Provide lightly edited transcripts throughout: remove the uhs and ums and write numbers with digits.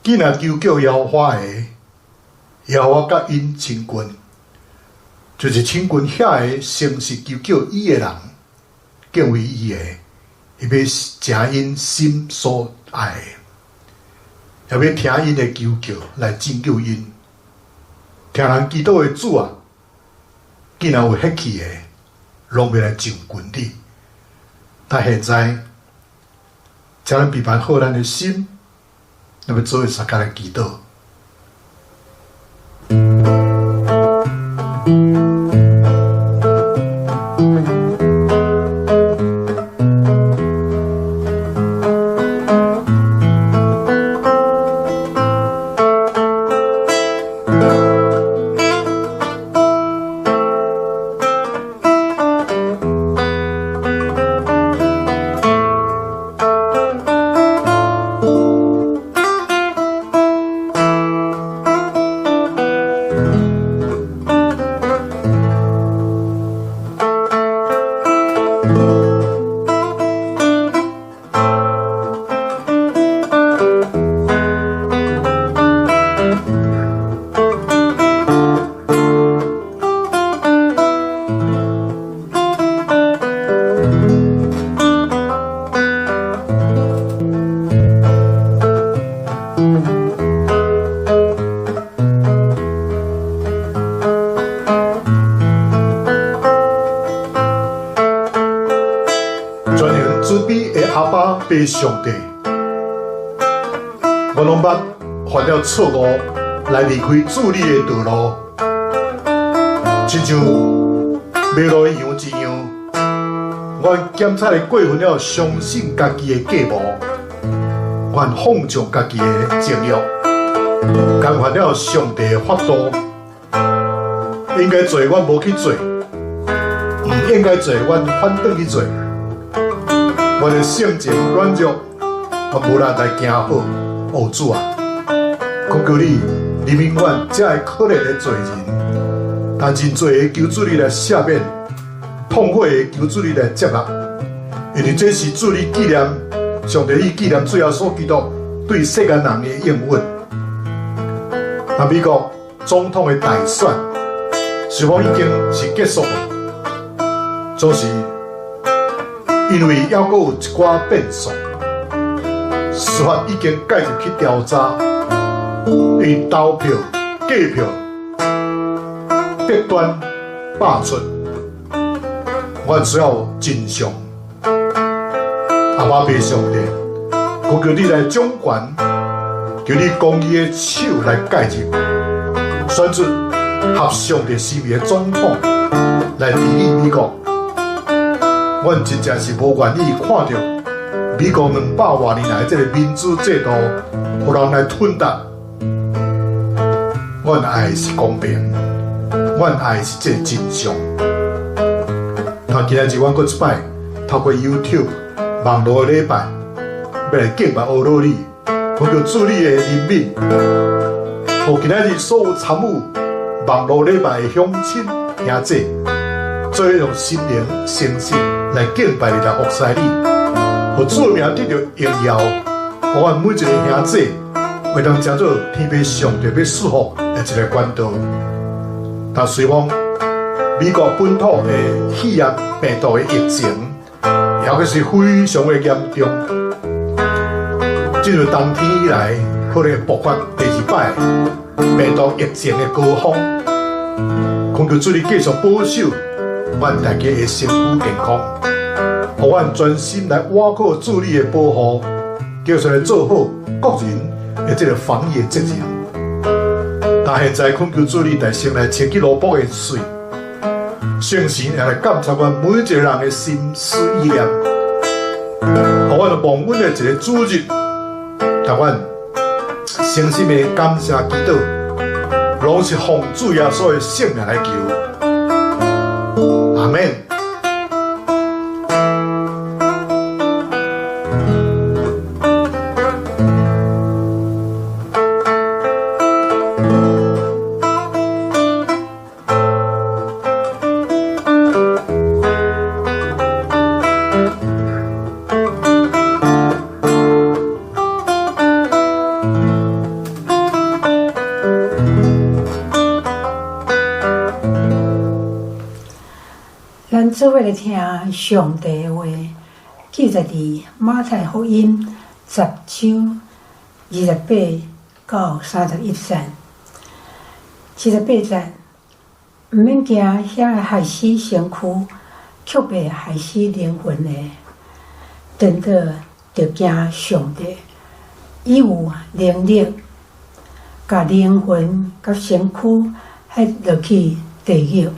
既若求叫耶和華的，耶和華佮𪜶親近，就是親近遐个誠實求叫伊的人，敬畏伊的，伊欲成𪜶心所愛的，也欲聽𪜶的求叫來拯救𪜶。聽人祈禱的主啊，既若有血氣的，攏欲來上近你。但現在，請咱備辦好咱的心，咱欲做伙相共來祈禱。全能慈悲的阿爸父上帝，我攏捌犯了錯誤來離開主你的道路，親像迷路的羊一樣，阮檢查的過分了，相信家己的計謀，阮放縱家己的情欲，干犯了上帝的法度，應該做阮無去做，毋應該做阮反轉去做。阮的性情軟弱，我無力來行好。哦，主啊，懇求你憐憫阮這个可憐的罪人，但認罪的求主你來赦免，痛悔的求主你來接納，因為這是主你紀念，上帝你紀念主耶穌基督對世間人的應允。那美國總統的大選，是否已經是結束了？總是因為猶閣有一寡變數，司法已經介入去調查，因投票、計票、極端百出，阮需要真相。阿爸父上帝，懇求你來掌權，求你公義的手來介入，選出合上帝心意的總統來治理美國。阮真正是無願意看著美國200外年來這个民主制度，予人來吞奪。阮愛的是公平，阮愛的是這个真相。那今仔日阮閣一擺透過 YouTube 網路的禮拜，欲來敬拜阿羅你，懇求主你的憐憫，予今仔日所有參與網路禮拜的鄉親兄弟，做伙用心靈誠實來敬拜你，來服侍你，予主的名得著榮耀，予阮每一個兄弟會當成做天父上帝欲賜福的一個管道。但雖講美國本土的肺炎病毒的疫情，猶閣是非常的嚴重。進入冬天以來，可能會爆發第二擺病毒疫情的高峰。懇求主你繼續保守阮大家的身軀健康，予阮專心來倚靠主你的保護，繼續來做好個人的這個防疫責任。但現在懇求主你來先來清潔蘿蔔的水，聖神也來監察阮每一個人的心思意念，予阮忘阮的一個主日，但阮誠心的感謝祈禱，攏是奉主耶穌的聖名來求。阿們。咱做伙來聽上帝的話，記載佇馬太福音10章28到31節。28節，毋免驚遐个害死身軀，卻袂害死靈魂的，顛倒著驚上帝，伊有能力共靈魂佮身軀彼落去地獄。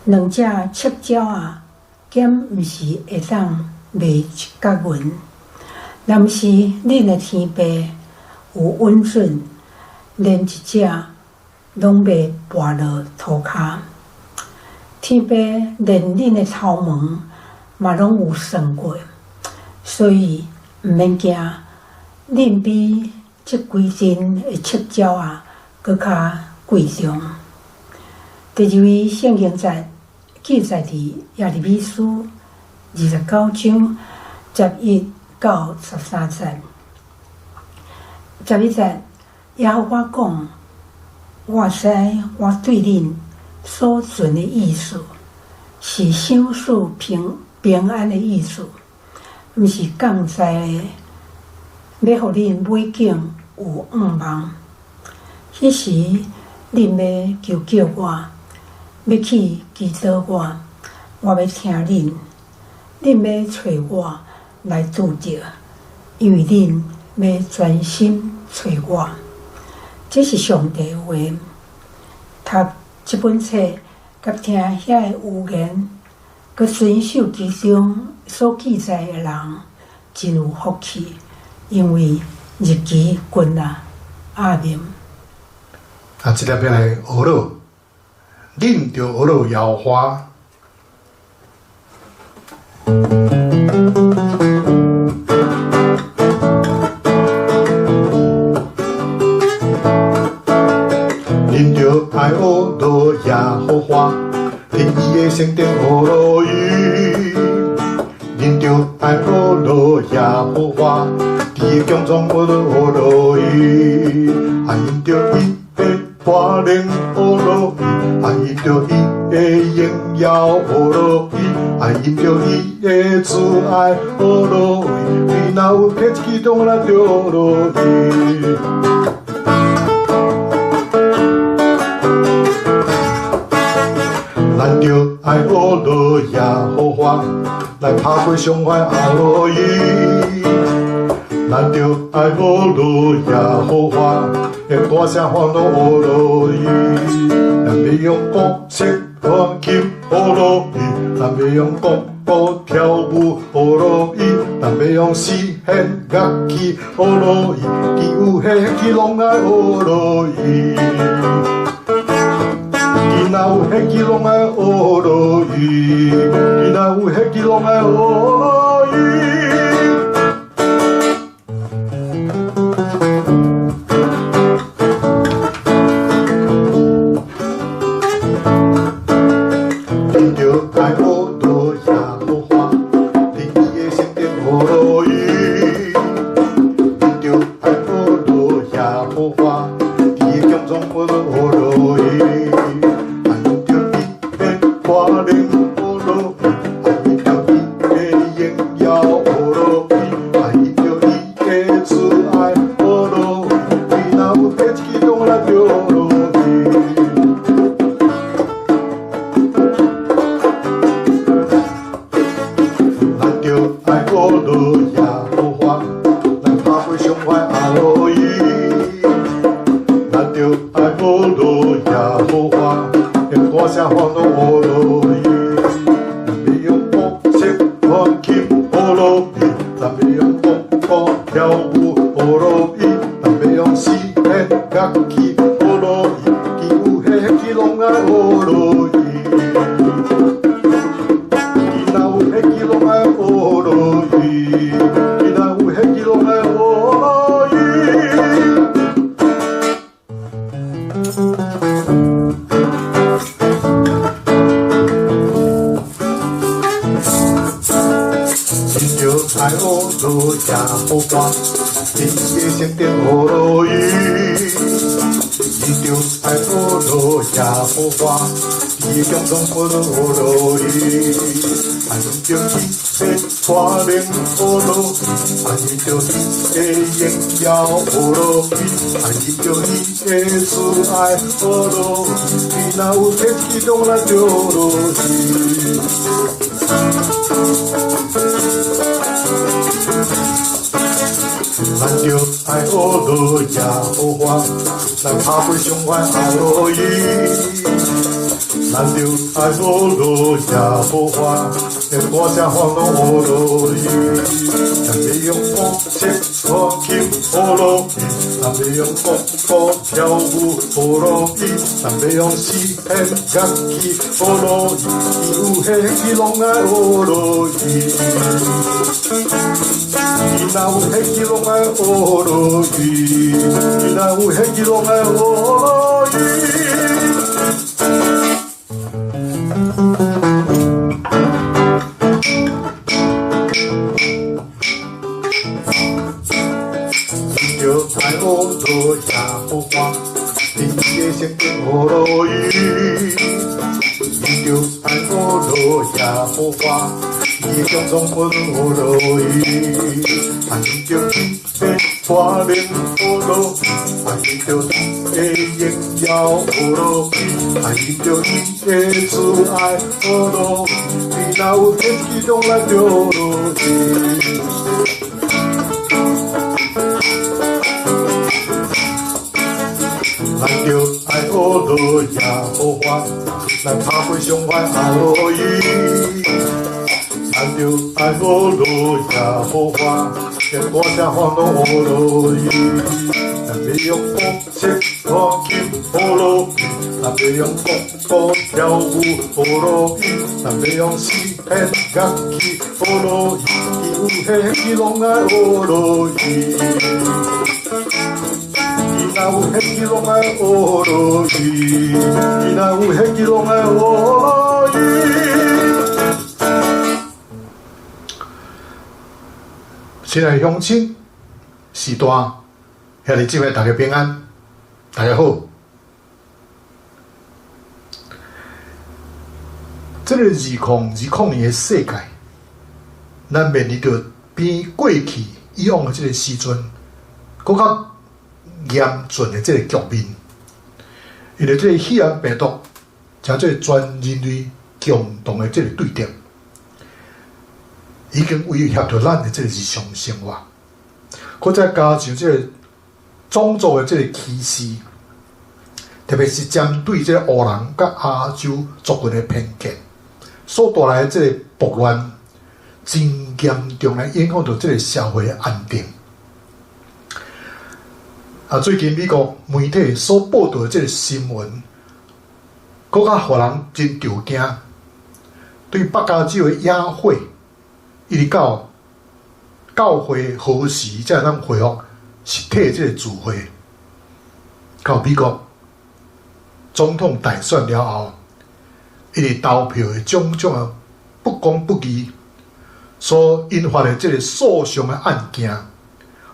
兩隻赤鳥仔，敢毋是會當賣一角銀？若毋是恁的天父有允准，連一隻攏袂跋落塗跤。天父連恁的頭毛嘛攏有算過，所以毋免驚，恁比這規陣的赤鳥仔閣較貴重。第二位聖經節記載佇耶利米書29章11到13節。11節，耶和華講：我知我對恁所存的意思，是想賜平平安的意思，毋是降災的，欲予恁尾景有向望。彼時，恁欲求叫我，欲去祈禱我，我欲聽恁。恁欲揣我來拄著，因為恁欲專心揣我。這是上帝的話。讀這本冊，佮聽遐个預言，佮遵守其中所記載的人，真有福氣，因為日期近啊。阿們。啊，這粒欲來學囉，恁著學囉耶和華。恁著愛學囉耶和華，佇伊的聖殿學囉伊。恁著愛學囉耶和華，佇伊強壯學囉學囉伊。啊，因著伊的大能學囉伊，啊，因著伊的榮耀學囉伊，啊，因著伊的慈愛學囉伊，伊若有脾氣動來著學囉伊。咱著愛學囉耶和華，來拍過傷懷阿囉伊。咱著愛學囉耶和華，用大聲歡樂學囉伊。咱欲用鼓瑟彈琴學囉伊，咱欲用國鼓跳舞學囉伊，咱欲用絲弦樂器學囉伊，其有彼器攏愛學囉伊。伊若有彼器攏愛學囉伊，伊若有彼器攏愛學囉伊。恁著愛學囉耶和華，佇伊的聖殿學囉伊。恁著愛學囉耶和華，佇伊強壯學囉學囉伊。啊，因著伊的大能學囉伊，啊，因著伊的榮耀學囉伊，啊，因著伊的慈愛學囉伊，伊若有彼一支攏來著學囉伊。咱著愛學囉耶和華，來拍過傷懷阿囉伊。咱著愛學囉耶和華，用大聲歡樂學囉伊。咱欲用鼓瑟彈琴學囉伊，咱欲用國鼓跳舞學囉伊，咱欲用絲弦樂器學囉伊，其有彼器攏愛學囉伊。伊若有彼器攏愛學囉伊，伊若有彼器攏愛學囉伊。恁著愛學囉耶和華，佇伊的聖殿學囉伊。恁伊著愛學羅耶和華，伊的強壯學羅伊，愛因著伊的大能學羅，愛因著伊的榮耀學羅伊，愛因著伊的慈愛學羅伊，若有天激動咱就羅伊。咱著愛學羅耶和華，咱拍鼓上歡愛羅伊。咱著愛學羅耶和華，用歌聲歡樂學羅伊。咱欲用鼓瑟彈琴學羅伊，咱欲用國鼓跳舞學羅伊，咱欲用絲弦樂器學羅伊，伊有彼氣攏愛學羅伊。伊若有彼氣攏愛學羅伊，伊若有彼氣攏愛學羅伊。伊著愛學羅耶和華，佇伊的聖殿學羅伊。伊著愛學羅耶和華，伊的強壯學羅伊。愛因著伊的大能學羅，愛因著伊的榮耀學羅伊，愛因著伊的慈愛學羅伊，若有天激動咱就羅伊。咱著愛學羅耶和華，咱拍鼓上歡愛羅伊。咱著愛學羅耶和華，用歌聲歡樂學羅伊。咱欲用鼓瑟彈琴學羅伊，咱欲用國鼓跳舞學羅伊，咱欲用絲弦樂器學羅伊，伊有彼氣攏愛學羅伊。伊若有彼氣攏愛學羅伊，伊若有彼氣攏愛學羅伊。親愛鄉親，序大，兄弟姊妹，大家平安，大家好。這个2020年的世界，咱面臨著比過去以往的這个時陣，閣較嚴峻的這个局面。因為這个肺炎病毒，成做全人類共同的這个對敵，已經威脅著咱的這个日常生活。閣再加上這個種族的這個歧視，特別是針對這個黑人佮亞洲族群的偏見，所帶來的這個暴亂，真嚴重來影響著這個社會的安定。啊，最近美國媒體所報導的這個新聞，閣較予人真著驚。對北加州的野火，一直到教會何時才會當恢復實體這個聚會？到美國總統大選了後，因為投票的種種的不公不義所引發的這個訴訟的案件，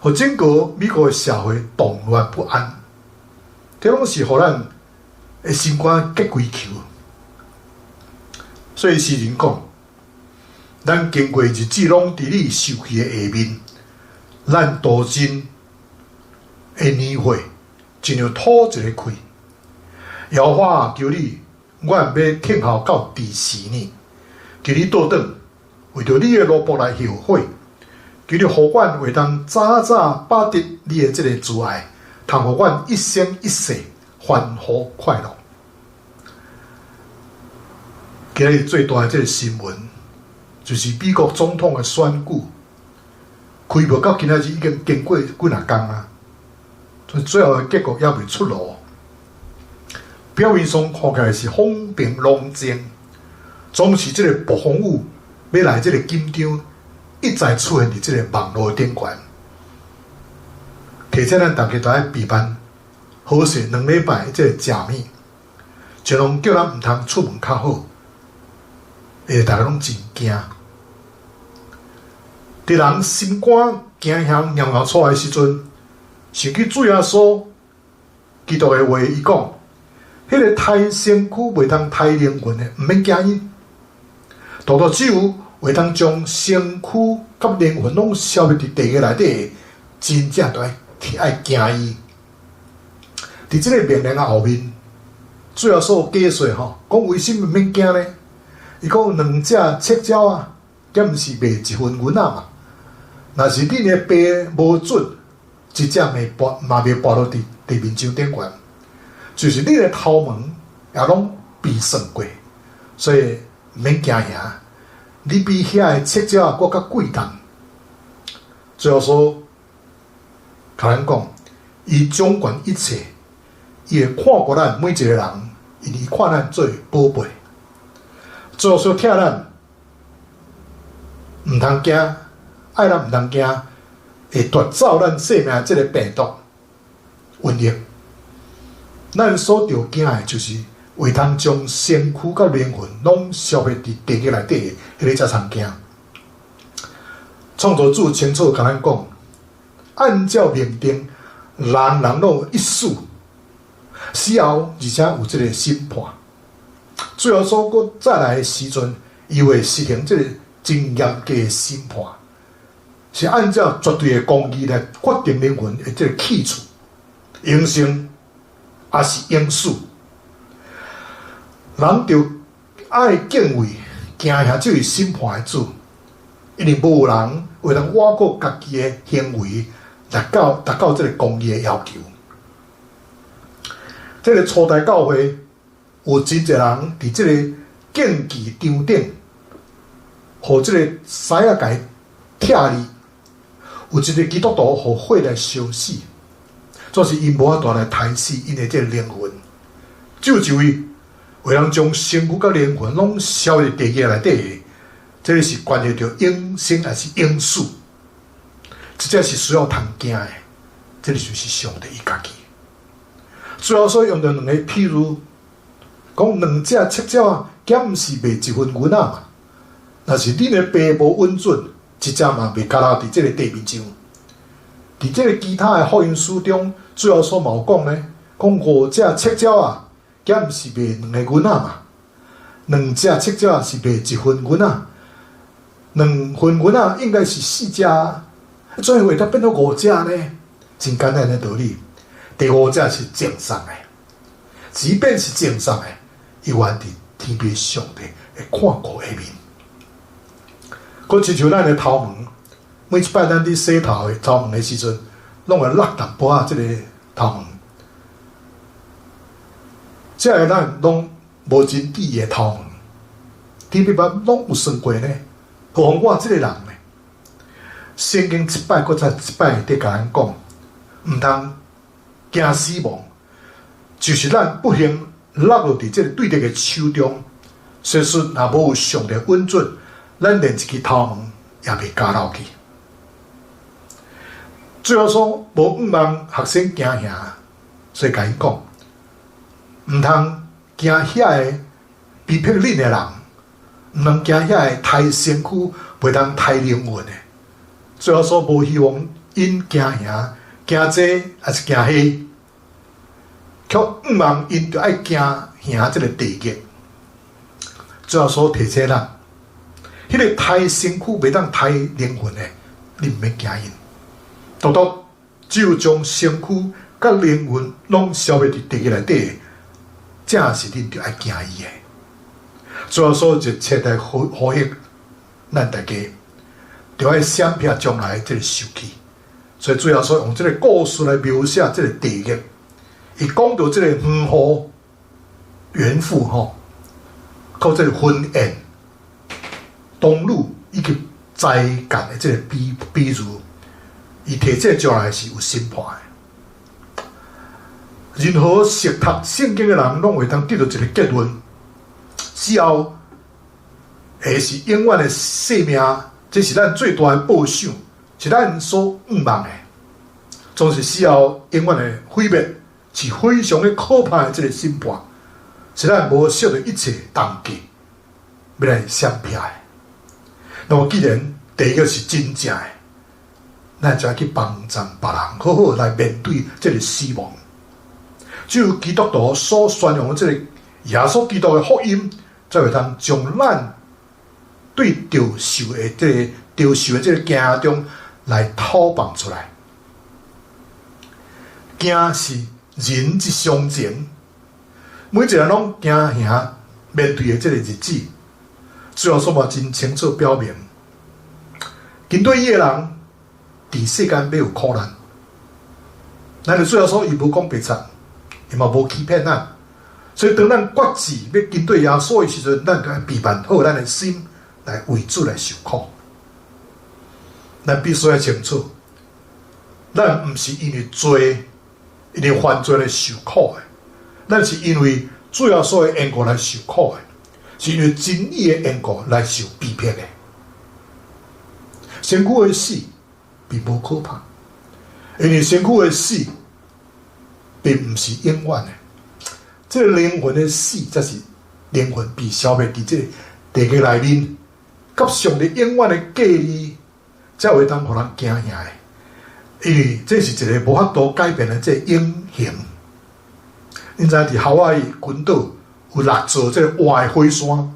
予整個美國的社會動亂不安。這攏是予咱的心肝結規球。所以詩人講，咱經過日子攏佇你受氣的下面，咱度盡的年歲，親像吐一个氣。耶和華求你，阮欲聽候到佇時呢？求你倒轉，為著你的奴僕來後悔，求你予阮會當早早把得你的這个慈愛，通予阮一生一世歡呼快樂。今日最大的這个新聞，就是美國總統的選舉，開票到今仔日已經經過幾若工啊，所以最後的結果猶未出爐。表面上看起來是風平浪靜，總是這个暴風雨欲來，這个緊張一再出現佇這个網路頂懸。提醒咱大家都愛備辦好勢2禮拜這个食物，盡量叫人毋通出門較好，因為大家攏真驚。佇人心肝驚嚇搖搖出來的時陣，想起主耶穌基督的話，伊講，彼個刣身軀袂通刣靈魂的，毋免驚𪜶。獨獨只有會當將身軀佮靈魂攏消滅佇地獄內底，真正著愛愛驚伊。佇這个命令的後面，主耶穌解說吼，講為啥物免驚呢？伊講兩隻赤鳥仔，敢毋是賣一分銀仔嘛？若是恁的爸無准，一隻袂跋嘛袂跋落佇地面上頂懸，就是恁的頭毛也攏被算過，所以毋免驚嚇。你比遐个赤鳥仔閣較貴重。主耶穌共咱講，伊掌管一切，伊會看顧咱每一個人，因為伊看咱做寶貝。主耶穌疼咱，毋通驚，愛咱毋通驚，會奪走咱性命的這个病毒瘟疫。咱所著驚的就是會通將身軀佮靈魂攏消滅佇地獄內底，彼个才通驚。創造主清楚共咱講，按照命定，人人攏有一死，死後而且有這个審判。主耶穌閣再來的時陣，伊會實行這个真嚴格的審判，是按照絕對的公義來決定靈魂的這个去處，永生抑是永死。人著愛敬畏、驚嚇這位審判的主，因為無人會當倚靠家己的行為來到達到這个公義的要求。這个初代教會有真濟人佇這个競技場頂，予這个獅仔共伊拆去，有一个基督徒予火來燒死，總是𪜶無法度來刣死𪜶的這个靈魂。只有一位會當將身軀佮靈魂攏消佇地獄內底的，這个是關係著永生抑是永死，這才是需要通驚的。這个就是上帝伊家己。主耶穌用著兩个譬喻，講兩隻赤鳥仔，敢毋是賣一分銀仔嘛？若是恁的爸無允准，一隻嘛袂交落佇這个地面上。佇這个其他的福音書中，主耶穌嘛有講呢，講五隻赤鳥仔，敢毋是賣兩个銀仔嘛？兩隻赤鳥仔是賣一分銀仔，兩分銀仔應該是四隻，最後會當變做五隻呢？真簡單的道理，第五隻是贈送的，即便是贈送的，伊猶佇天父上帝會看顧的面。閣親像咱的頭毛，每一擺咱佇洗頭的頭毛的時陣，攏會落淡薄仔這个頭毛。這个咱攏無真緻的頭毛，天父捌攏有算過呢？何況我這个人呢？聖經一擺閣再一擺佇共咱講，毋通驚死亡，就是咱不幸落落佇這个對敵的手中。事實若無有上帝允准，咱連一支頭毛也袂交落去。主耶穌無向望學生驚嚇，所以共𪜶講，毋通驚遐个逼迫恁的人，毋通驚遐个刣身軀，袂當刣靈魂的。主耶穌無希望𪜶驚嚇，驚這抑是驚彼，卻向望𪜶著愛驚嚇這个地獄。主耶穌提醒咱，彼个刣身軀袂當刣靈魂的，你毋免驚𪜶。獨獨只有將身軀佮靈魂攏消滅佇地獄內底，才是恁著愛驚伊的。主耶穌熱切來呼呼籲咱大家，著愛閃避將來這个受氣。所以主耶穌用這个故事來描寫這个地獄。伊講到這个園戶、園婦吼，佮這个婚宴、童女以及才幹的這个比比喻，伊提這將來是有審判的。任何熟讀聖經的人，攏會當得到一個結論：死後會是永遠的生命，這是咱最大的報賞，是咱所向望的。總是死後永遠的毀滅，是非常的可怕的這个審判，是咱無惜著一切代價，欲來閃避的。那麼既然地獄是真正的，咱就愛去幫贊別人，好好來面對這个死亡。只有基督徒所宣揚的這個耶穌基督的福音，才會通將咱對著受的這個驚中來討放出來。驚是人之常情，每一個人攏驚嚇面對的這個日子。主耶穌嘛真清楚表明，跟隨伊的人，佇世間欲有苦難。咱的主耶穌伊無講白賊，伊嘛無欺騙咱。所以當咱決志欲跟隨耶穌的時陣，咱就愛備辦好咱的心來為主來受苦。咱必須愛清楚，咱毋是因為罪，因為犯罪來受苦的，咱是因為主耶穌的緣故來受苦的，是因為真理的緣故來受逼迫的。身軀的死並無可怕，因為身軀的死並毋是永遠的。這個靈魂的死才是靈魂被消滅佇這個地獄內面，佮上帝永遠的隔離，才會當予人驚嚇的。因為這是一個無法度改變的這個永恆。恁知影佇夏威夷群島有六座這個活的火山，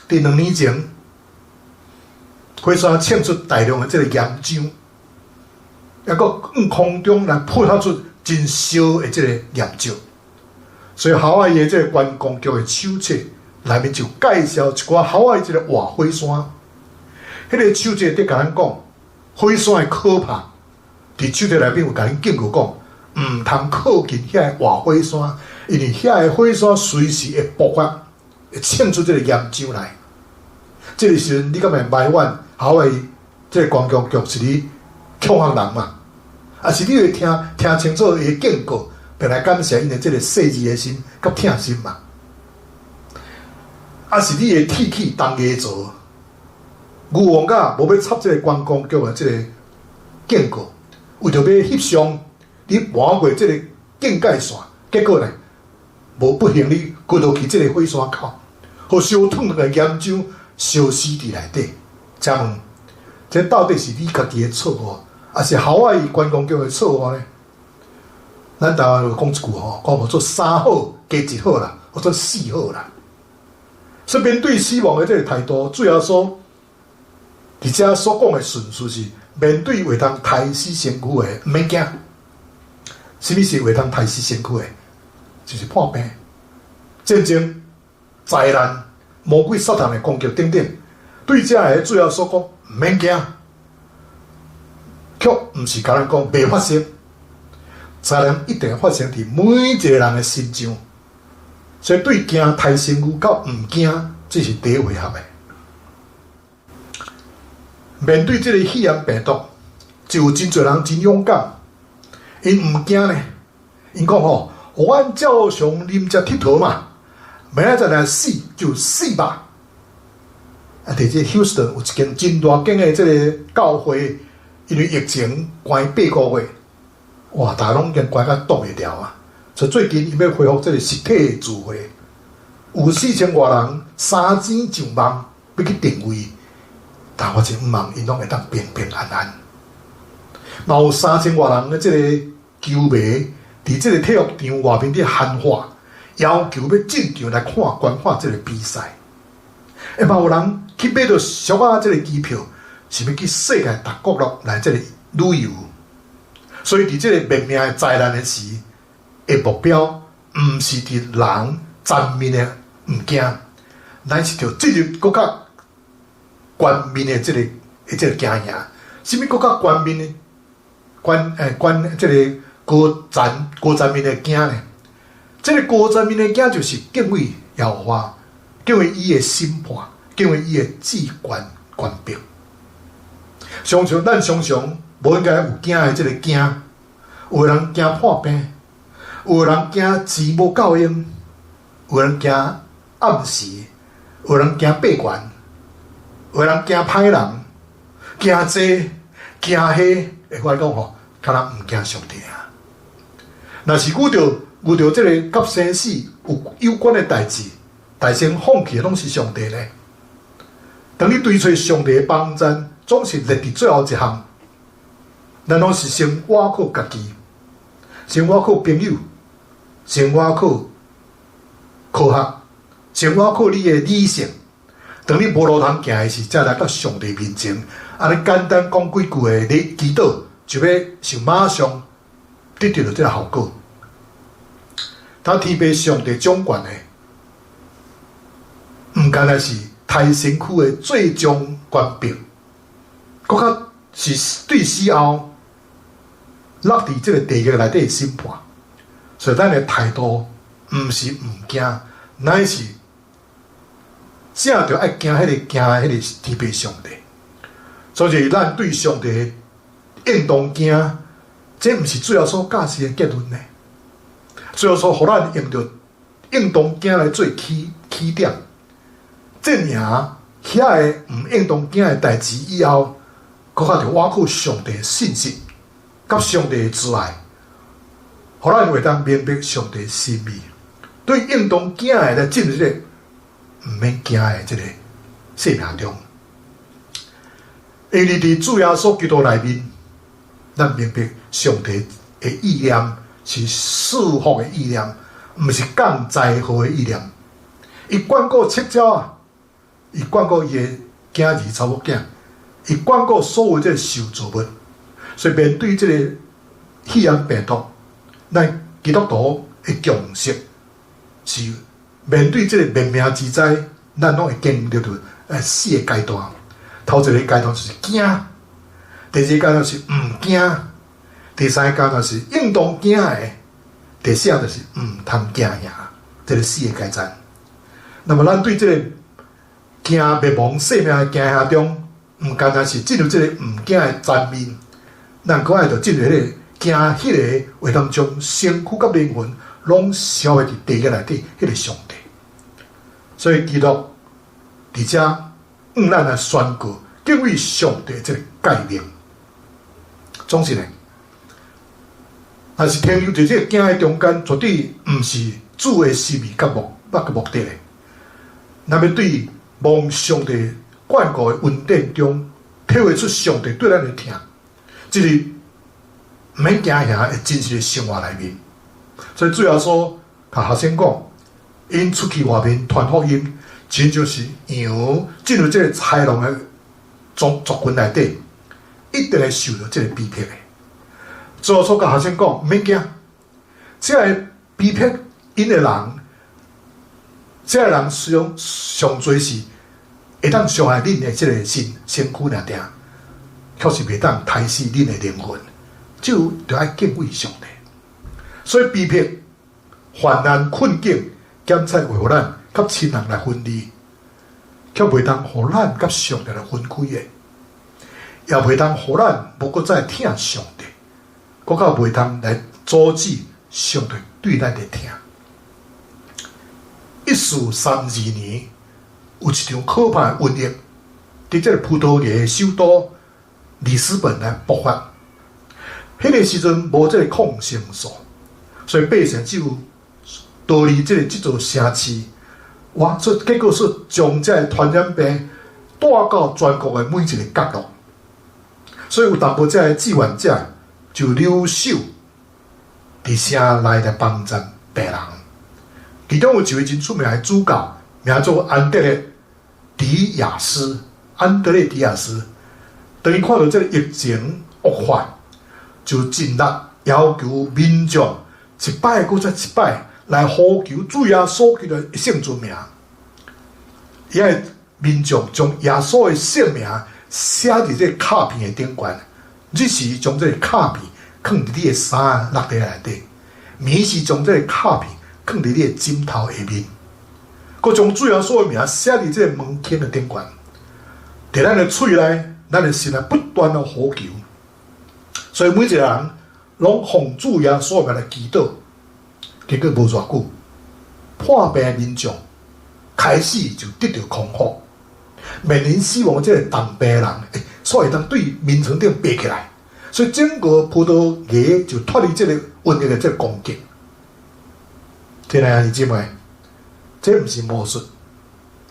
佇2年前，火山衝出大量的這個岩漿，抑閣向空中來噴發出真燒的這個岩石。所以夏威夷的這個觀光局的手冊內面就介紹一寡夏威夷這個活火山。彼個手冊佇共咱講火山的可怕，佇手冊內面有共恁警告講，毋通靠近遐個活火山，因為遐個火山隨時會爆發，會衝出這個岩漿來。這個時陣，你敢會埋怨夏威夷這個觀光局是咧恐嚇人嘛？抑是你會聽聽清楚伊的警告，並來感謝𪜶的這個細膩的心佮疼心嘛？抑是你會鐵齒動牙槽，牛王甲無欲插這個觀光局的這個警告，為著欲翕相，你橫過這個警戒線，結果呢，無不幸你跌落去這個火山口，予燒燙燙的岩漿燒死佇內底。請問，這到底是你家己的錯誤，抑是夏威夷觀光局的錯誤呢？咱台灣有講一句吼，講叫做三好加一好啦，或者四好啦。所以面對死亡的這個態度，主耶穌佇遮所講的順序是：面對會當刣死身軀的，毋免驚。啥物是會當刣死身軀的？就是破病、戰爭、災難、魔鬼撒旦的攻擊等等。對這个主耶穌講，毋免驚，卻毋是共咱講袂發生。災難一定會發生佇每一個人的身上。所以對驚刣身軀佮毋驚，這是第一回合的。面對這個肺炎病毒，就有真濟人真勇敢，𪜶毋驚呢。𪜶講吼，予阮照常啉食𨑨迌嘛，明仔載若死就死吧。啊，佇這 Houston 有一間真大間的這個教會，因為疫情關8個月，哇，逐家攏已經關甲擋袂牢啊！所以最近伊欲恢復這個實體的聚會，有4000外人3000上萬欲去訂位，但我真向望𪜶攏會當平平安安。嘛有3000外人的這個球迷，佇這個體育場外面佇喊話，要求欲進場來看觀看這個比賽。會嘛有人去買著俗仔這個機票，是欲去世界逐角落來這個旅遊。所以佇這個滅命的災難的時，的目標毋是佇人層面的毋驚，乃是著進入閣較懸面的這個驚嚇。啥物閣較懸面的？懸欸懸這個高層高層面的驚呢？這個高層面的驚就是敬畏耶和華，敬畏伊的審判，敬畏伊的至懸權柄。常常咱常常無應該有驚的這個驚，有的人驚破病，有的人驚錢無夠用，有的人驚暗時，有的人驚爬懸，有的人驚歹人，驚這驚彼，會我講吼，敢若毋驚上帝啊！若是遇著這個佮生死有有關的代誌，代先放棄的攏是上帝呢。當你追揣上帝的幫贊，總是列佇最後一項。咱攏是先倚靠家己，先倚靠朋友，先倚靠科學，先倚靠你的理性。當你無路通行的時，才來到上帝面前，按呢簡單講幾句的你祈禱，就欲想馬上得著這个效果。當天父上帝掌權的，毋干焦是刣身軀的最終權柄，閣較是對死後落佇這个地獄內底的審判。所以咱的態度毋是毋驚，乃是正著愛驚彼个驚彼个天父上帝。所以咱對上帝應當驚，這毋是主耶穌教示的結論呢。主耶穌予咱用著應當驚來做起點，進行遐个毋應當驚的代誌以後，閣較著倚靠上帝的信實，佮上帝的慈愛，予咱會當明白上帝心意，對應當驚的來進入這個毋免驚的這个生命中。因為佇主耶穌基督內面，咱明白上帝的意念是賜福的意念，毋是降災禍的意念。伊管顧七鳥啊，伊管顧伊的囝兒查某囝，伊管顧所有這个受造物。所以面對這个肺炎病毒，咱基督徒的共識是面對這个滅命之災，咱攏會經歷著四个階段。頭一个階段就是驚，第二個階段是毋驚，第三個階段是應當驚的，第四個就是毋通驚嚇。這个四个階段。那麼咱對這个驚滅亡性命的驚嚇中，毋干焦是進入這个毋驚的層面，咱閣愛著進入彼个驚彼个會當將身軀佮靈魂攏銷毀佇地獄內底彼个上帝。所以基督佇遮向咱來宣告敬畏上帝這个誡命。總是呢，若是停留佇這个驚的中間，絕對毋是主的心意佮目的的。若欲對蒙上帝眷顧的恩典中，體會出上帝對咱的疼，這是毋免驚嚇的真實的生活內面。所以主耶穌共學生講，𪜶出去外面傳福音，親像是羊進入這个豺狼的族群內底，一定會受著這个逼迫的。主耶穌共學生講，毋免驚，這个逼迫𪜶的人，這个人上濟是會當傷害恁的這个身軀爾爾，卻是袂當刣死恁的靈魂。就著愛敬畏上帝。所以逼迫、患難、困境、檢察會予咱佮親人來分離，卻袂當予咱佮上帝來分開的，也袂當予咱無閣再疼上帝，閣較袂當來阻止上帝對咱的疼。1432年，有一場可怕的瘟疫，佇這个葡萄牙的首都里斯本來爆發。彼个時陣無這个抗生素，所以百姓只有逃離這座城市。哇！所以結果是將這个傳染病帶到全國的每一个角落。所以有淡薄仔的志願者就留守佇城內來幫助病人。其中有一位真出名的主教，名做安德烈迪亞斯。安德烈迪亞斯，當伊看著這个疫情惡化，就盡力要求民眾一擺閣再一擺來呼求主耶穌基督的聖尊名。伊愛民眾將耶穌的聖名寫佇這个卡片的頂懸，日時將這个卡片囥佇你的衫仔內袋內底，暝時將這个卡片囥佇你的枕頭下面，閣將主耶穌的名寫佇這个門框的頂懸。佇咱的喙內，咱的心內不斷的呼求，所以每一個人攏奉主耶穌的名來祈禱，結果無偌久，破病的民眾開始就得著康復，面臨死亡這个重病的人，煞會當對眠床頂爬起來，所以整個葡萄牙就脫離這個瘟疫的這個攻擊。親愛的姊妹，這毋是魔術，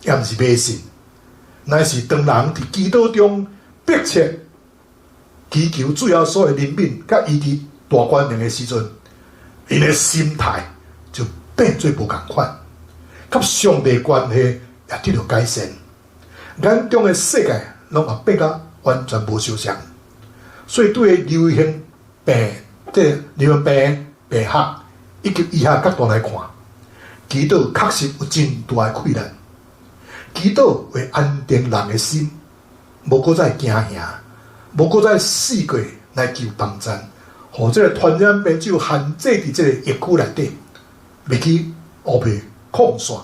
也毋是迷信，乃是當人佇祈禱中迫切祈求主耶穌的憐憫佮醫治大權能的時陣，𪜶的心態變做無仝款，佮上帝關係也得著改善，眼中的世界攏也變甲完全無相像。所以對流行病、這個流行病病學以及醫學角度來看，祈禱確實有真大的氣力。祈禱會安定人的心，無閣再驚嚇，無閣再四界來求幫贊，予這個傳染病只有限制佇這個疫區內底，袂去烏白擴散。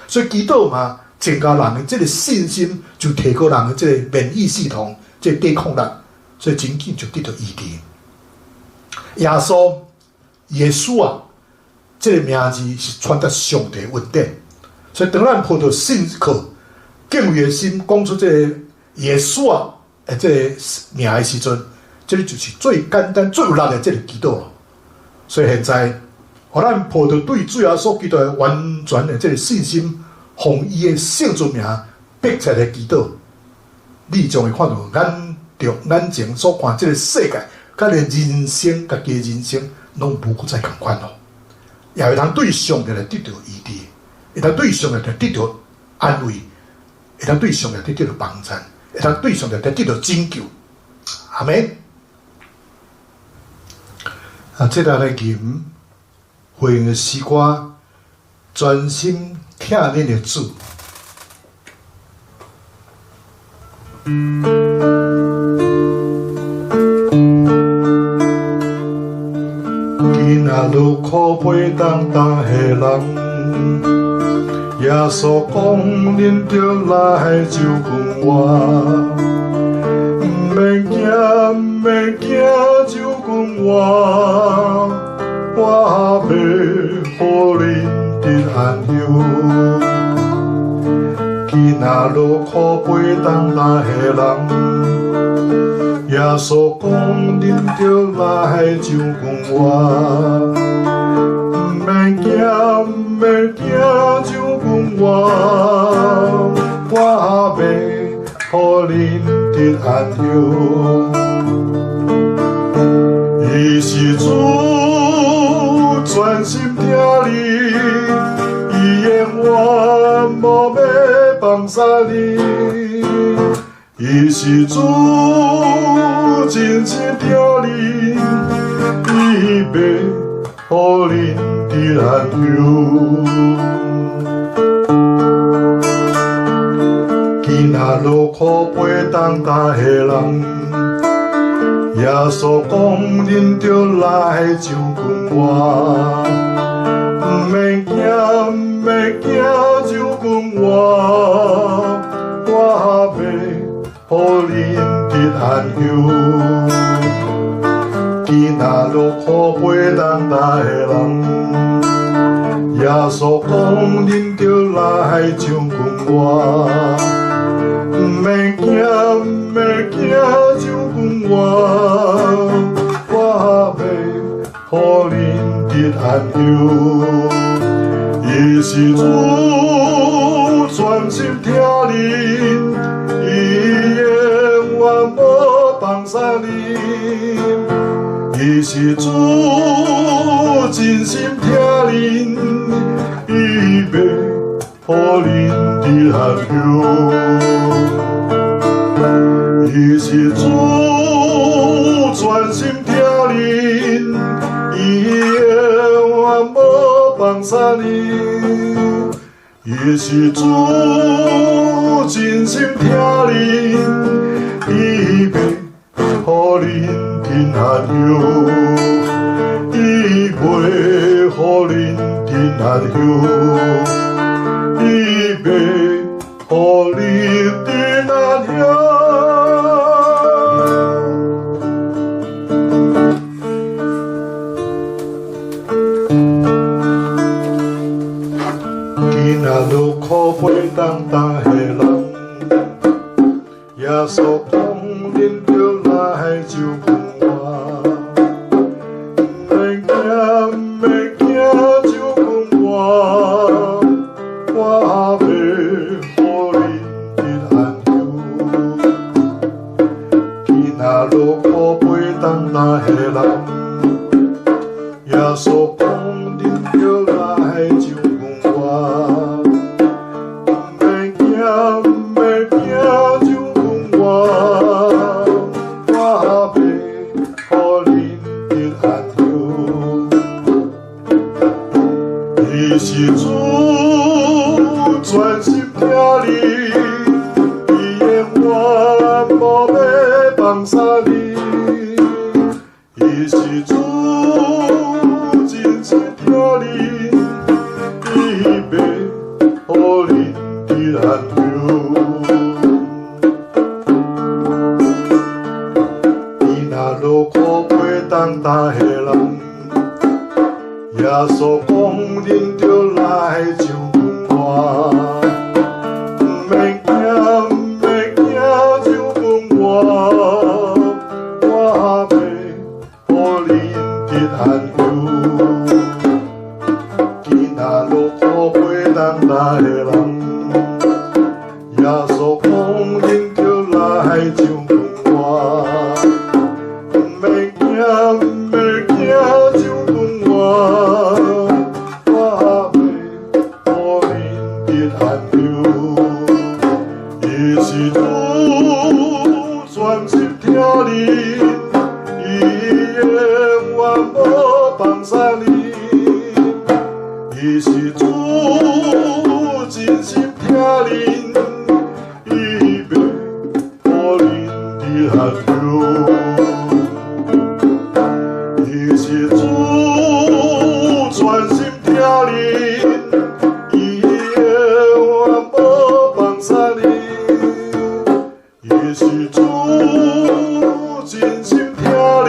所以祈禱嘛，增加人的這個信心，就提高人的這個免疫系統，這個抵抗力，所以真緊就得著醫治。耶穌，耶穌啊，這個名字是傳達上帝恩典，所以當咱抱著信靠、敬畏的心，講出這個耶穌啊的這個名的時陣，這個就是最簡單、最有力的這個祈禱咯。所以現在，予咱抱著對主耶穌基督的完全的這個信心，奉伊的聖尊名迫切的祈禱，你將會看著眼著眼前所看這個世界，佮連人生、家己的人生，攏無閣再仝款咯。也會通對上帝來得著醫治，會通對上帝來得著安慰，會通對上帝來得著幫贊，會通對上帝來得著拯救。阿們。啊，這個來吟回應的詩歌，專心疼恁的主。今仔落苦背重擔的人，耶穌講，恁著來就近我，毋免驚，毋免驚，就近我，我欲予恁得安休。今仔落苦背重擔的人，耶穌講，恁著來就近我，毋免驚，毋免驚，就近我，我欲予恁得安休。伊是主，專心疼你，伊永遠無欲放捨你。伊是主，真心疼你，伊欲予恁得安休。今仔落苦背重擔的人，耶穌講，恁著來就近我，毋免驚，毋免驚，就近我，我欲予恁得安休。今仔落苦背重擔的人，耶穌講，恁著來就近我，毋免驚，毋免驚，就近我，我欲予恁得安休。伊是主，專心疼恁，伊永遠無放捨恁。伊是主，真心疼恁，伊欲予恁得安休。伊是主，專心疼恁，伊永遠無放捨恁。伊是主，真心疼恁，伊欲予恁得安休。伊欲予恁得安休。伊欲予恁得安休。今仔落苦背重擔的人，耶穌講，恁著來就近我，毋免驚，毋免驚，就近我，我欲予恁得安休。今仔落苦背重擔的人，耶穌講，恁著來得安休。伊若落苦陪担担的人，耶稣讲恁著來上我，毋免驚，毋免驚，就阮我，我欲予恁得安休。伊若落苦陪擔擔的人，耶穌講恁著來上我，毋免驚，毋免驚，就阮我，我欲予恁得安休。伊是主，專心疼恁，伊永遠無放捨恁。伊是主，真心疼恁，伊欲予恁得安休。伊是主，專心疼恁，伊永遠無放捨恁。伊是主，真心疼恁，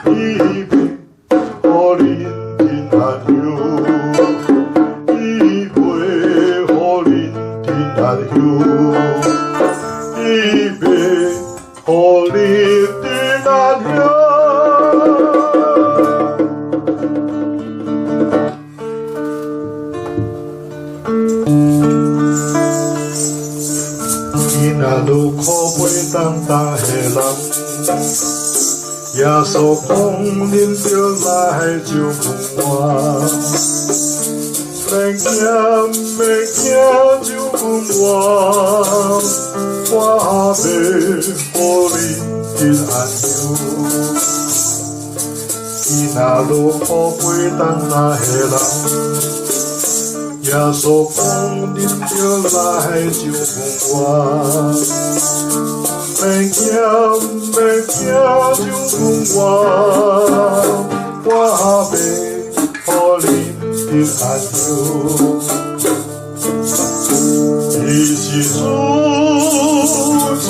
伊欲予恁得安休。伊欲予恁得安休。伊欲予恁得安休。伊若落苦陪擔擔的人，耶穌講恁著來上我，免驚，免驚，就阮我，我欲予恁得安休。伊若落苦陪擔擔的人，耶穌講恁著來上我，免驚，免驚，就阮我，我欲予恁得安休。伊是主，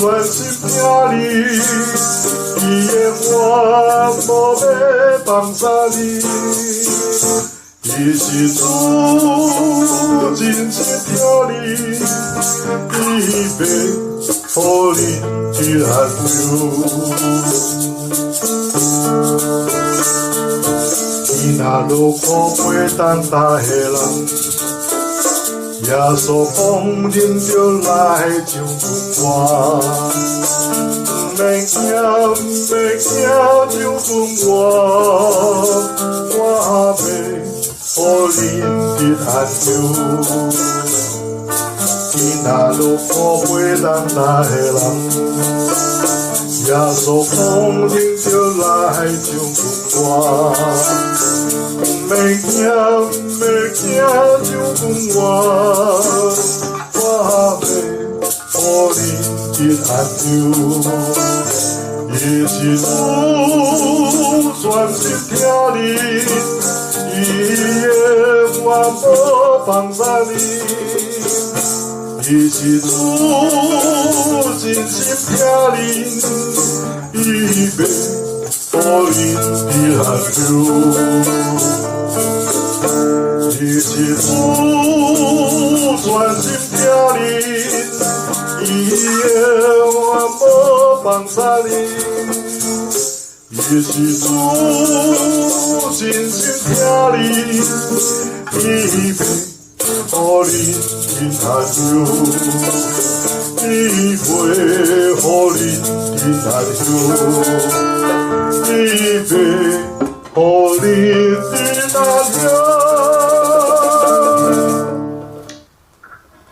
專心疼恁，伊永遠無欲放捨恁。伊是主，真心疼恁，伊欲予恁得安休。伊若落苦陪擔擔的人，耶穌講恁著來上我，毋免驚，毋免驚，就阮我，我欲予恁得安休。伊若落苦陪擔擔的人，耶穌講恁著來上我，毋免驚，毋免驚，就阮我，我欲予恁得安休。伊是主，專心疼恁，伊永遠無放捨恁。伊是主，真心疼恁，伊欲予恁得安休。伊是主，專心疼恁，伊永遠無放捨恁。伊是主，真心疼恁，伊欲予恁得安休。伊欲予恁得安休。伊欲予恁得安休。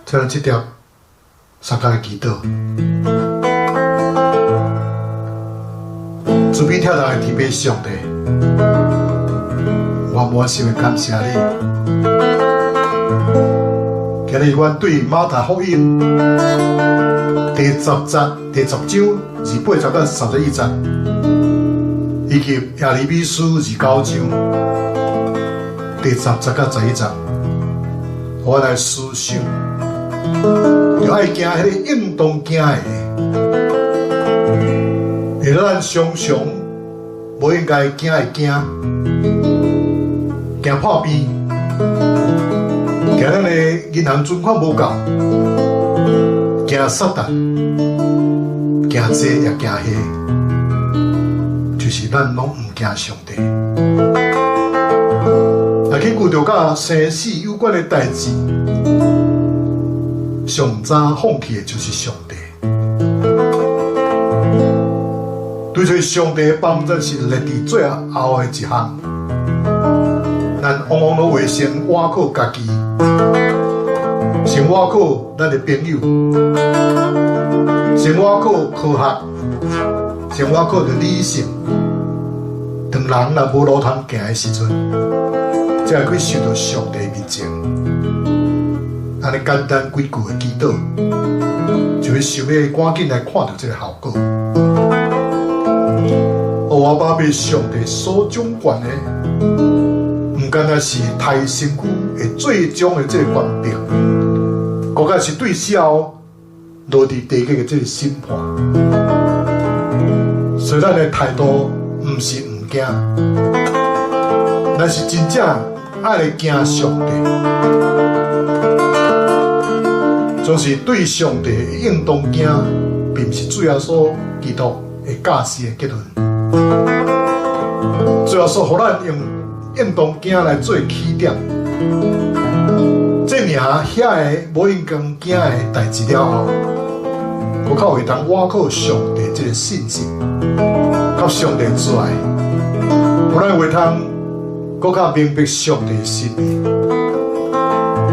聽這條三角的祈禱，慈悲疼人的天父上帝，我滿心的感謝你。今日阮對馬太福音第十節、第十章28節到31節，以及耶利米書29章第10節到11節，我來思想。就愛驚彼個應當驚的。因為咱常常無應該驚的驚，驚破病，驚咱的銀行存款無夠，驚撒旦，驚這也驚彼，就是咱攏毋驚上帝。若去顧著佮生死有關的代誌，上早放棄的就是上帝。對這上帝的幫助是列佇最後的一項，咱往往攏會先倚靠家己，先倚靠咱的朋友，先倚靠科學，先倚靠著理性。當人若無路通行的時陣，才會去想著上帝面前。按呢簡單幾句的祈禱，就會想欲趕緊來看著這个效果。哦，阿爸被上帝所掌權的，毋干焦是刣身軀的最終的這个權柄，閣較是對死後落佇地獄的這个審判。所以咱的態度毋是毋驚，咱是真正愛來驚上帝，總是對上帝應當驚，並毋是主耶穌基督的教示的結論。主耶穌予咱用應當驚來做起點，證明遐个無應當驚的代誌了後，閣較會當倚靠上帝這个信心，佮上帝慈愛，予咱會通閣較明白上帝的心意，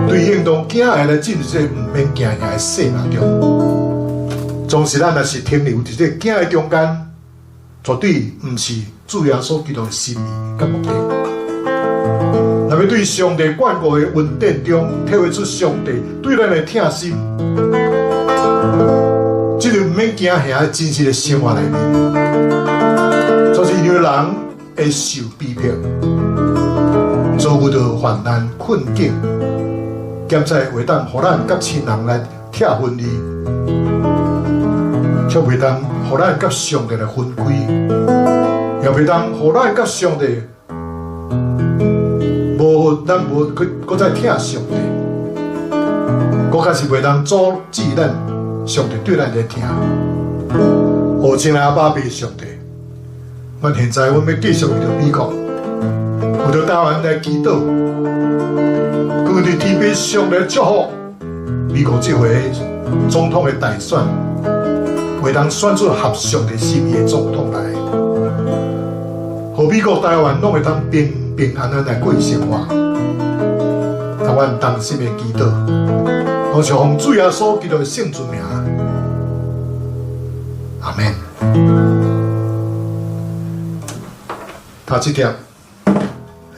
對應當驚的來進入這个毋免驚嚇的生命中。總是咱若是停留佇這个驚的中間，絕對毋是主耶穌基督的心意佮目的。若欲對上帝眷顧的恩典中，體會出上帝對咱的疼心，這個毋免驚嚇的真實的生活內面，就是因為人會受逼迫，遭遇著患難困境，檢查會當予咱佮親人來拆分離，卻袂當予咱佮上帝來分開，也袂當予咱佮上帝無，咱無去閣再疼上帝，閣較是袂當阻止咱上帝對咱的疼。哦，親愛阿爸父上帝，阮現在阮欲繼續為著美國，為著台灣來祈禱，求佇天父上帝祝福美國這回總統的大選，會當選出合上帝心意的總統來，予美國台灣攏會當平平安安來過生活。台灣同心的祈禱，攏是奉主耶穌基督的聖尊名，阿們。頭這帖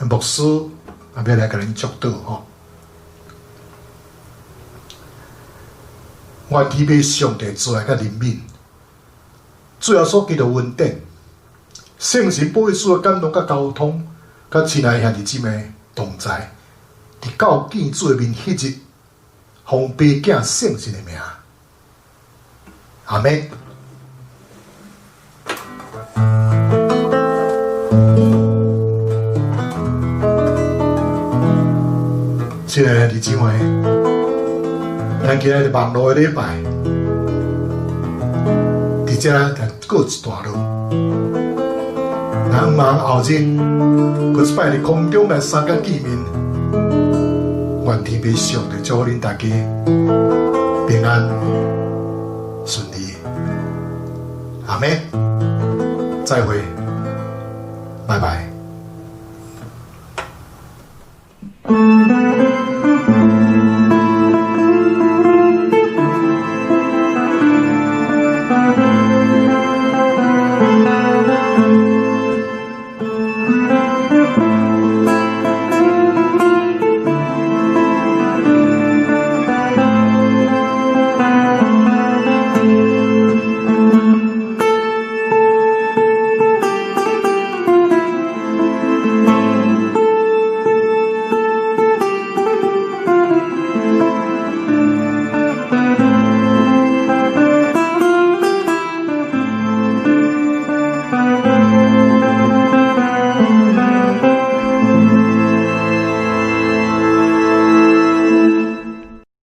牧師也欲來共恁祝禱吼。願天父上帝慈愛佮憐憫，主耶穌基督恩典，聖神保惠師的感動佮交通，佮親愛兄弟姊妹同在，直到見主的面彼日，奉父子聖神的名，阿們。親愛的兄弟姊妹，咱今日網路的禮拜，佇這就告一段落。咱望後日，閣一擺佇空中來相佮見面。願天父上帝祝福恁大家平安順利。阿們，再會。